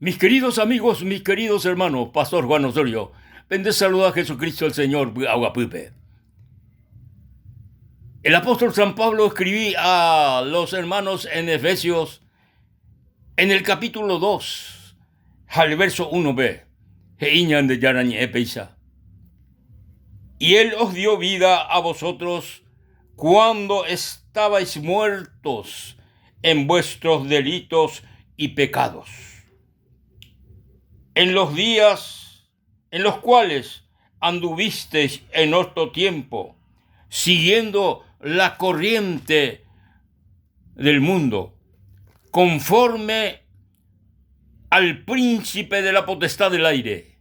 Mis queridos amigos, mis queridos hermanos, Pastor Juan Osorio, pende saluda a Jesucristo el Señor py'aguapýpe. El apóstol San Pablo escribí a los hermanos en Efesios en el capítulo 2, al verso 1b, he'i Ñandejára ñe'ẽ péicha. Y él os dio vida a vosotros cuando estabais muertos en vuestros delitos y pecados. En los días en los cuales anduvisteis en otro tiempo, siguiendo la corriente del mundo, conforme al príncipe de la potestad del aire,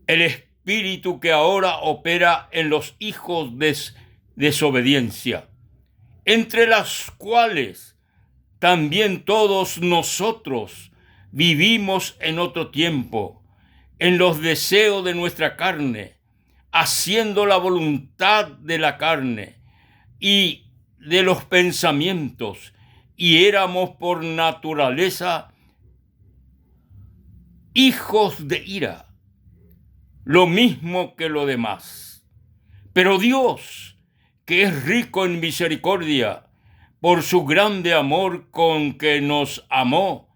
el espíritu que ahora opera en los hijos de desobediencia, entre las cuales también todos nosotros vivimos en otro tiempo, en los deseos de nuestra carne, haciendo la voluntad de la carne y de los pensamientos, y éramos por naturaleza hijos de ira, lo mismo que lo demás. Pero Dios, que es rico en misericordia, por su grande amor con que nos amó,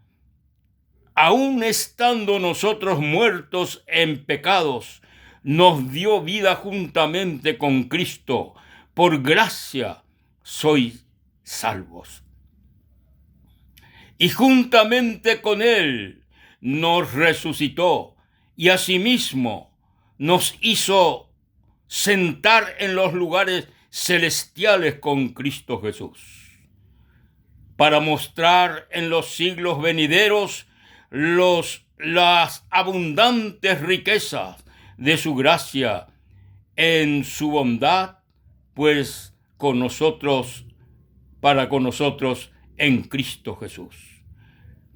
aun estando nosotros muertos en pecados, nos dio vida juntamente con Cristo. Por gracia sois salvos. Y juntamente con Él nos resucitó y asimismo nos hizo sentar en los lugares celestiales con Cristo Jesús, para mostrar en los siglos venideros los, las abundantes riquezas de su gracia en su bondad, pues con nosotros, para con nosotros en Cristo Jesús.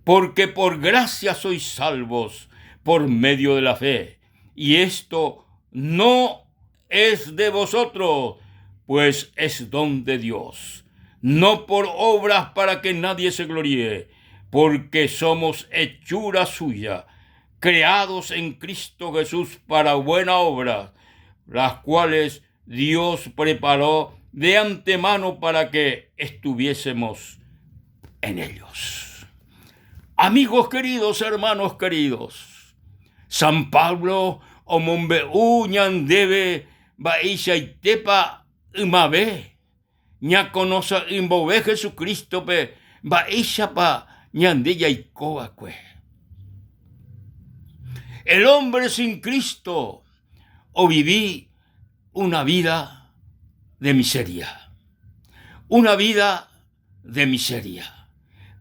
Porque por gracia sois salvos por medio de la fe, y esto no es de vosotros, pues es don de Dios, no por obras para que nadie se gloríe, porque somos hechura suya, creados en Cristo Jesús para buena obra, las cuales Dios preparó de antemano para que estuviésemos en ellos. Amigos queridos, hermanos queridos, San Pablo omombe'u ñandéve mba'eichaitépa ymave ñakonosa'ỹmbove Jesucristo-pe mba'éichapa ñande jaikova'ekue. El hombre sin Cristo ovivi una vida de miseria, una vida de miseria.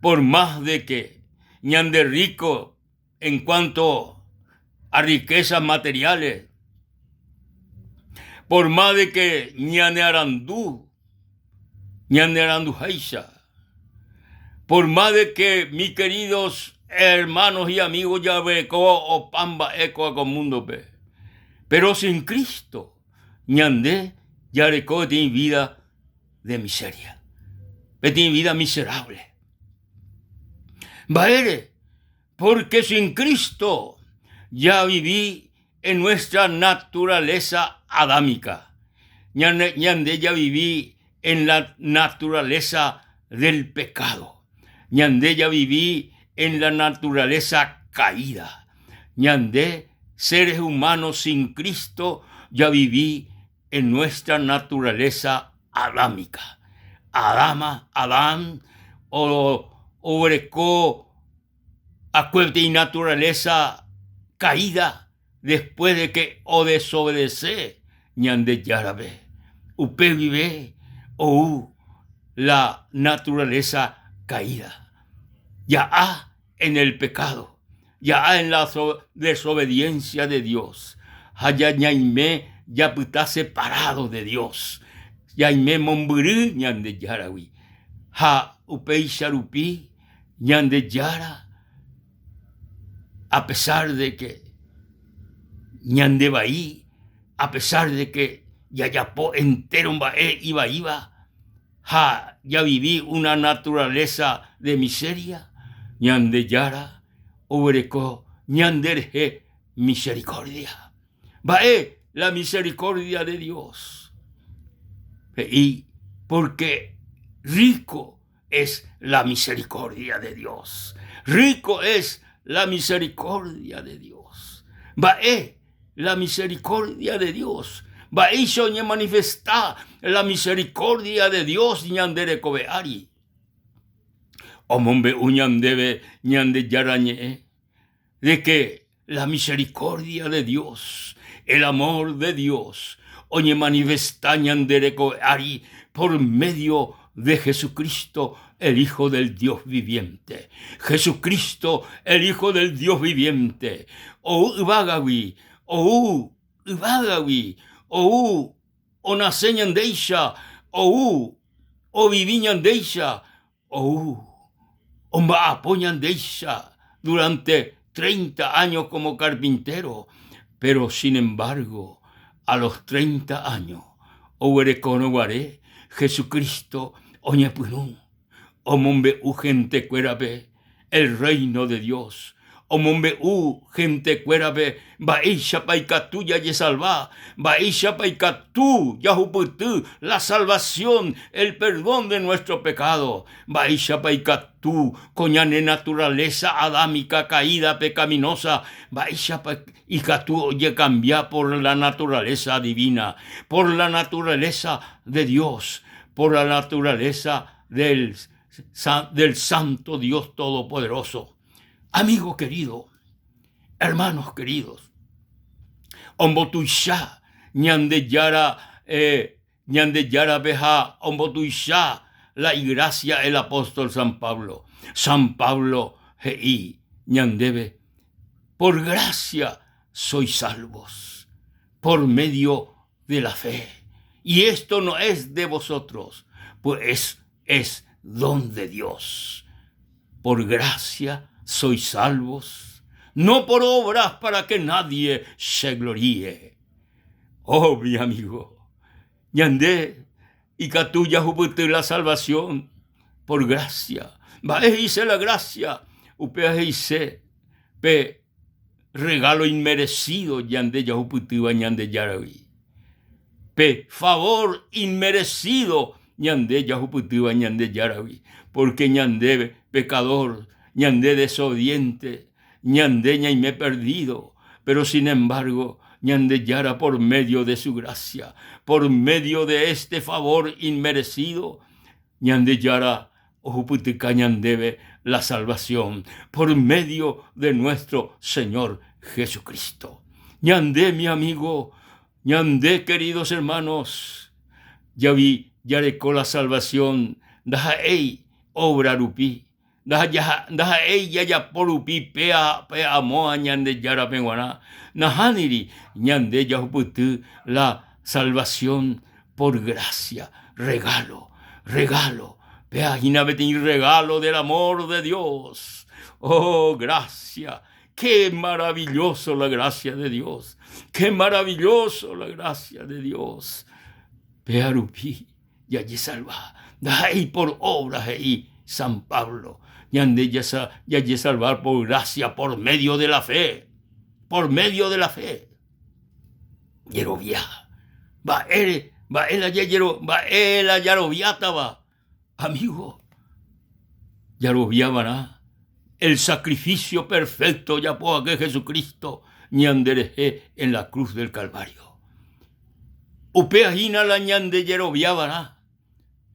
Por más de que ñande rico en cuanto a riquezas materiales, por más de que ñane arandu, ñane aranduháicha, por más de que mis queridos hermanos y amigos jaguereko opa mba'e kóva ko múndope, pero sin Cristo ñande jareko peteĩ vida de miseria, peteĩ vida miserable. Mba'ére? Porque sin Cristo ya vivi en nuestra naturaleza adámica. Ñane, ñande ya vivi en la naturaleza del pecado. Ñande ya vivi en la naturaleza caída. Ñande, seres humanos sin Cristo, ya vivi en nuestra naturaleza adámica. Adama, Adán, o oguereko akue peteĩ naturaleza caída después de que odesobedece Ñandejárape. Upe guive ou la naturaleza caída. Ja'a en el pecado, ja'a en la desobediencia de Dios ha ñaime japyta separado de Dios, ñaime mombyry Ñandejáragui ha upéicha rupi Ñandejára a pesar de que ñande vai, a pesar de que jajapo entero mba'e ivaíva ha javivi una naturaleza de miseria, Ñandejára. oguereko ñande rehe misericordia. Mba'e la misericordia de Dios? He'i, porque rico es la misericordia de Dios. Rico es la misericordia de Dios. Mba'e la misericordia de Dios? Mba'éicha oñemanifesta la misericordia de Dios ñande rekove ári? Omombe'u ñandéve Ñandejára Ñe'ẽ de que la misericordia de Dios, el amor de Dios, oñemanifesta ñande rekove ári por medio de Jesucristo, el Hijo del Dios viviente. Jesucristo, el Hijo del Dios viviente, ou yvágagui, ou yvágagui, ou onase ñandéicha, ou ovivi ñandéicha, Ou omba'apo ñandéicha durante treinta años como carpintero, pero sin embargo a los treinta años oguerekórõ guare Jesucristo oñepyrũ omombe'u hentekuérape el Reino de Dios, omombe'u hentekuérape mba'éichapa ikatu jajesalva, mba'éichapa ikatu jahupyty la salvación, el perdón de nuestro pecado, mba'éichapa ikatu ko ñane naturaleza adámica caída pecaminosa, mba'éichapa ikatu ojekambia por la naturaleza divina, por la naturaleza de Dios, por la naturaleza del del Santo Dios Todopoderoso. Amigo querido, hermanos queridos, ombotuicha Ñandejára eh, Ñandejárape ha ombotuicha la igracia el apóstol San Pablo. San Pablo he'i ñandéve, por gracia sois salvos, por medio de la fe. Y esto no es de vosotros, pues es don de Dios. Por gracia sois salvos, no por obras para que nadie se gloríe. Oh, mi amigo, ñande ikatu jahupyty la salvación por gracia. Mba'e he'ise la gracia? Upéva he'ise pe regalo inmerecido ñande jahupytýva Ñandejáragui. Pe favor inmerecido ñande jahupytýva Ñandejáragui, porque ñande pecador, ñande desobediente, ñande ñaime perdido, pero sin embargo Ñandejára por medio de su gracia, por medio de este favor inmerecido, Ñandejára ohupytyka ñandéve la salvación por medio de nuestro Señor Jesucristo. Ñande, mi amigo, ñande, queridos hermanos, javi jareko la salvación ndaha'éi obra rupi, ndaha'éi jajapo rupi péa pe amóa Ñandejárape g̃uarã, nahániri ñande jahupyty la salvación por gracia, regalo, regalo, péa hína peteĩ regalo del amor de Dios. Oh, gracia, qué maravilloso la gracia de Dios, qué maravilloso la gracia de Dios. Péa rupi jajesalva, ndaha'éi por obra he'i San Pablo, ñande jajesalva por gracia, por medio de la fe, por medio de la fe. Jerovia. Mba'ére, mba'e la jajero, mba'e la jaroviátava, amigo. Jaroviavarã el sacrificio perfecto ojapo hague Jesucristo ñanderehe en la cruz del Calvario. Upéva hína la ñande jeroviavarã,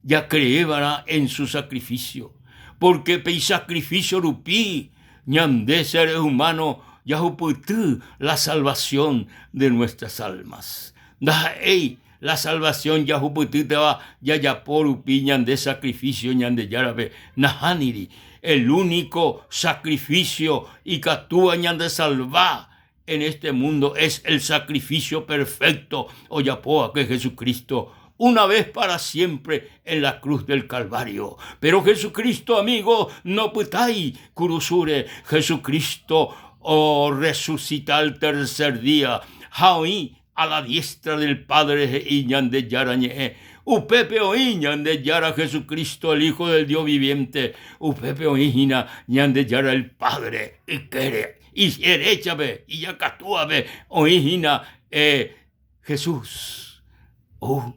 jacreevarã en su sacrificio, porque pe isacrificio rupi ñande seres humanos jahupyty la salvación de nuestras almas. Ndaha'éi la salvación jahupytýtava jajapo rupi ñande sacrificio Ñandejárape, nahániri, el único sacrificio ikatúva ñandesalva en este mundo es el sacrificio perfecto ojapóva'ekue Jesucristo una vez para siempre en la cruz del Calvario. Pero Jesucristo, amigo, no pytái kurusúre. Jesucristo orresucita al tercer día ha oĩ a la diestra del Padre he'i Ñandejára Ñe'ẽ. Upépe oĩ Ñandejára Jesucristo, el Hijo del Dios viviente. Upépe oĩ hína Ñandejára el Padre ykére, ideréchape, ijakatúape oĩ hína eh, Jesús. Oh,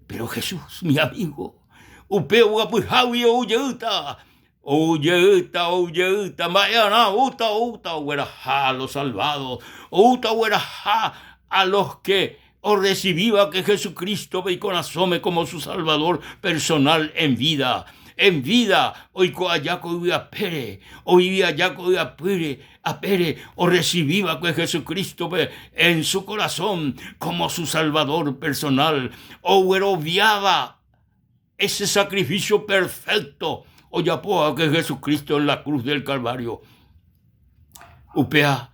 pero Jesús, mi amigo, upe oguapyhágui ou jeýta, ou jeýta, ou jeýta, mba'e'arã oúta, oúta ogueraha a los salvados, oúta ogueraha a los que orrecibíva que Jesucristo-pe ikorasõme como su Salvador personal en vida, en vida oiko aja ko yvy apére, ovivi aja ko yvy apýre, apére orrecibíva'ekue Jesucristo-pe en su corazón como su Salvador personal, ogueroviáva ese sacrificio perfecto ojapóva'ekue Jesucristo en la cruz del Calvario. Upéva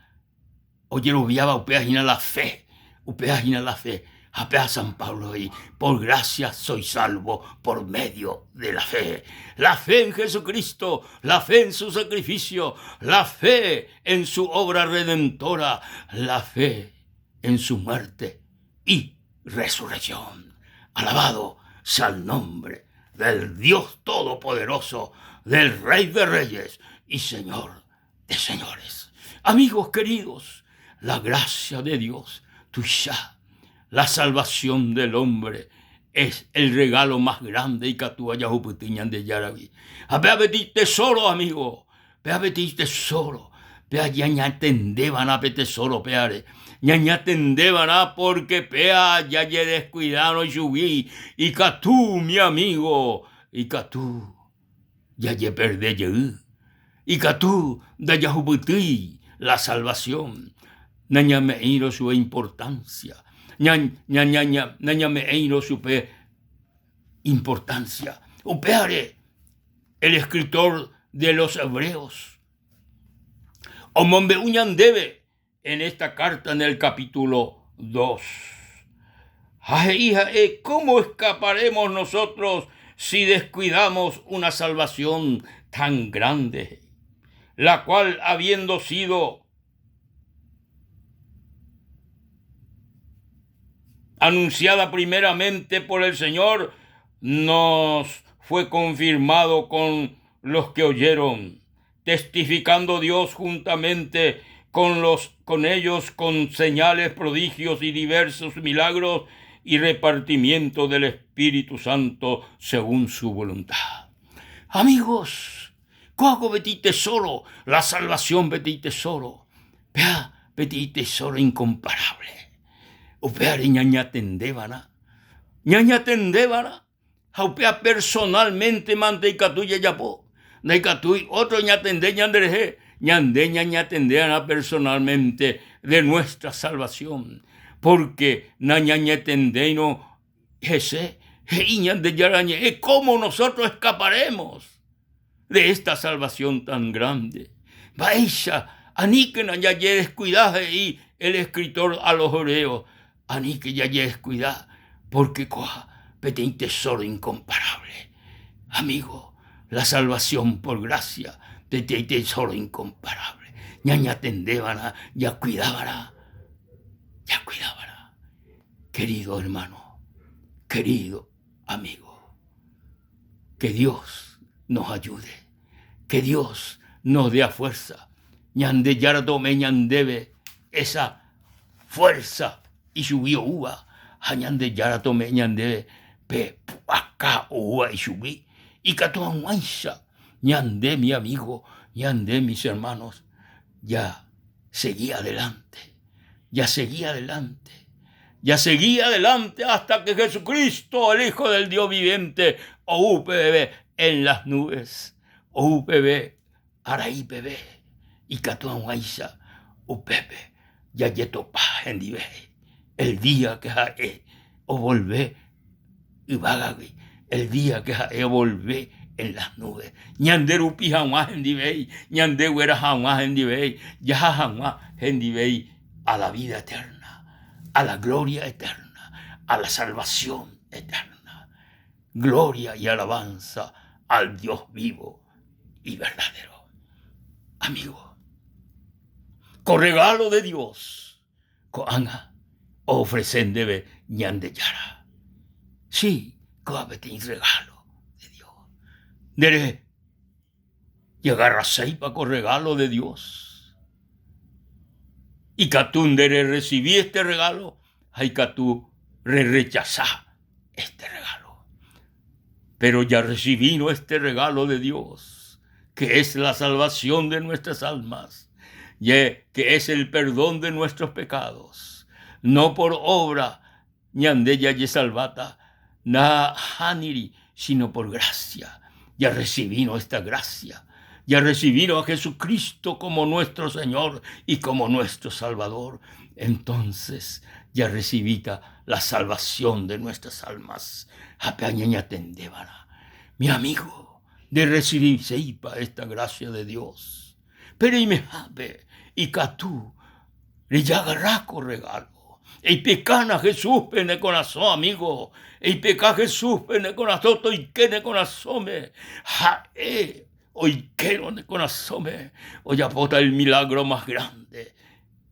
ojeroviáva upéva hína la fe, upéva hína la fe. Ha péva San Pablo he'i, por gracia soy salvo por medio de la fe. La fe en Jesucristo, la fe en su sacrificio, la fe en su obra redentora, la fe en su muerte y resurrección. Alabado sea el nombre del Dios Todopoderoso, del Rey de Reyes y Señor de señores. Amigos queridos, la gracia de Dios, tuicha, la salvación del hombre es el regalo más grande ikatúva jahupyty Ñandejáragui. Ha péva peteĩ tesoro, amigo, péva peteĩ tesoro, péva ñañatendeva'erã pe tesoro pévare. Ñañatendeva'erã porque péva jajedescuidárõ ichugui ikatu, mi amigo, ikatu jajeperde jey. Ikatu ndajahupytýi la salvación nañame'ẽirõ chupe importancia, nañame'ẽirõ chupe importancia. Upévare el escritor de los Hebreos omombe'u ñandéve en esta carta en el capítulo 2. Ha he'i ha'e, ¿cómo escaparemos nosotros si descuidamos una salvación tan grande, la cual habiendo sido anunciada primeramente por el Señor, nos fue confirmado con los que oyeron, testificando Dios juntamente con, los, con ellos con señales, prodigios y diversos milagros y repartimiento del Espíritu Santo según su voluntad. Amigos, kóa peteĩ tesoro, la salvación peteĩ tesoro, péa peteĩ tesoro incomparable. Upévare ñañatendeva'erã, ñañatendeva'erã Ha upéva personalmente mante ikatu jajapo, ndaikatúi ótro ñatende ñanderehe, ñande ñañatende va'erã personalmente de nuestra salvación, pórke nañañatendéirõ hese, he'i Ñandejára Ñe'ẽ, cómo nosotros escaparemos de esta salvación tan grande? Mba'éicha aníkena jajedeskuida, he'i el escritor a los hebreos, Aníke jajedeskuida pórke kóa peteĩ tesóro inkomparávle. Amígo, la salvasión por grásia peteĩ tesóro inkomparávle. Ñañatendeva'erã, jakuidava'erã, jakuidava'erã. Querido hermano, querido amigo, que Dios nos ayude, que Dios nos dé fuerza. Ñandejára tome ñandéve esa fuerza ichugui oúva ha Ñandejára tome'ẽ ñandéve pe pu'aka oúva ichugui ikatu hag̃uáicha ñande mi amigo, ñande mis hermanos jasegi adelante, jasegi adelante, jasegi adelante hasta que Jesucristo, el Hijo del Dios viviente, ou peve en las nubes, ou peve arai peve ikatu hag̃uáicha upépe jajetopa hendive el día que ha'e ovolve yvágagui, el día que ha'e ovolve en las nubes, ñande rupi hag̃ua hendivéi, ñande guera hag̃ua hendivéi, jaha hag̃ua hendivéi a la vida eterna, a la gloria eterna, a la salvación eterna. Gloria y alabanza al Dios vivo y verdadero. Amigo, ko regalo de Dios ko'ág̃a oofrese ndéve Ñandejára. Si, kóva peteĩ regalo de Dios. Nde rejagarraséipa ko regalo de Dios? Ikatu nde rerresivi este regalo ha ikatu rerrechasa este regalo. Pero jarresivírõ este regalo de Dios, que es la salvación de nuestras almas, que es el perdón de nuestros pecados, no por obra ñande jajesalváta nahániri, sino por gracia. Jarresivírõ esta gracia, jarresivírõ a Jesucristo como nuestro Señor y como nuestro Salvador, entonces jarresivíta la salvación de nuestras almas. Ha pe añañatendéva'erã, mi amigo, nderresiviséipa esta gracia de Dios? Péro imehápe ikatu rejagarra ko regalo. Eipekána Jesúspe ne korasõ, amigo. Eipeka Jesúspe ne korasõ, toike ne korasõme. Ha'e oikérõ ne korasõme, ojapóta el milagro más grande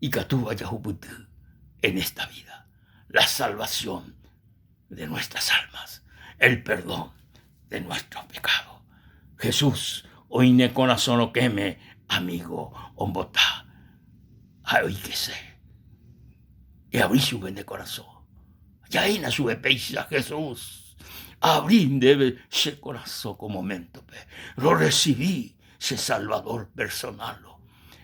ikatúva jahupyty en esta vida, la salvación de nuestras almas, el perdón de nuestros pecados. Jesús oĩ ne korasõ rokẽme, amigo, ombota ha oikese. Eavri chupe nde korasõ. Ja'éna chupe péicha, Jesús, aavri ndéve che korasõ ko moméntope. Rorresivi che Salvador personal.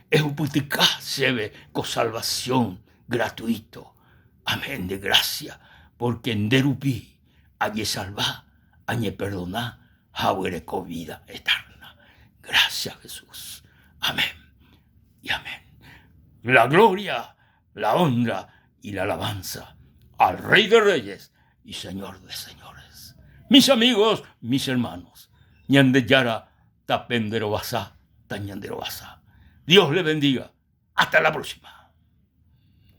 Ehupytyka chéve ko salvación gratuito. Amén de gracia, porque nde rupi ajesalva, añeperdona ha aguereko vida eterna. Gracias Jesús. Amén y amén. La gloria, la honra y la alabanza al Rey de Reyes y Señor de Señores. Mis amigos, mis hermanos, Ñandejára tapenderovasa, tañanderovasa. Dios le bendiga. Hasta la próxima.